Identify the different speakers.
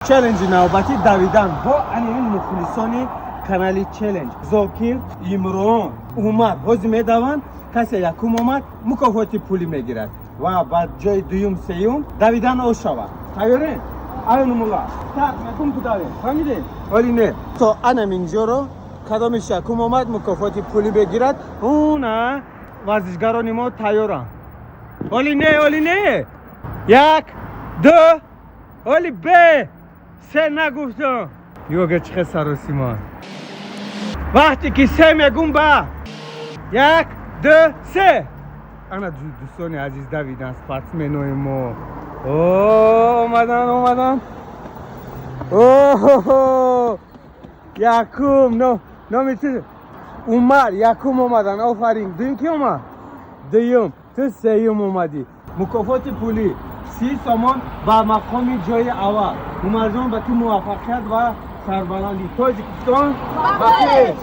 Speaker 1: Челленҷи навбатӣ: давидан бо анин мухлисони канали Челлендж, Зокир, Имрон, Умар. Ҳозир медаванд. Касе якум омад, мукофоти пулӣ мегирад ва ба ҷои дуюм, сеюм давидан оз шавад. Тайёрем? Аюнмула так мекун, кудавем. Фаҳмидем? Оли не, то анаминҷоро кадомиш якум омад, мукофоти пулӣ мегирад. Уна варзишгарони мо тайёранд. Оли не, оли не, як, ду, оли бе се нагуфтам. Ёга чӣ хел саросима. Вақте ки се мегум, ба як, ду, се. Ана, дӯстони азиз, давидан спортсменои мо. Омадан, омадан. Оҳо, якум номи ту? Умар якум омадан. Офарин. Дуюм ки омад? Дуюм ту, сеюм омадӣ. Мукофоти пулӣ 30 сомон ба мақоми ҷои аввал. Умарҷон, ба ту муваффақият ва сарбаландӣ. Тоҷикистон ба пеш!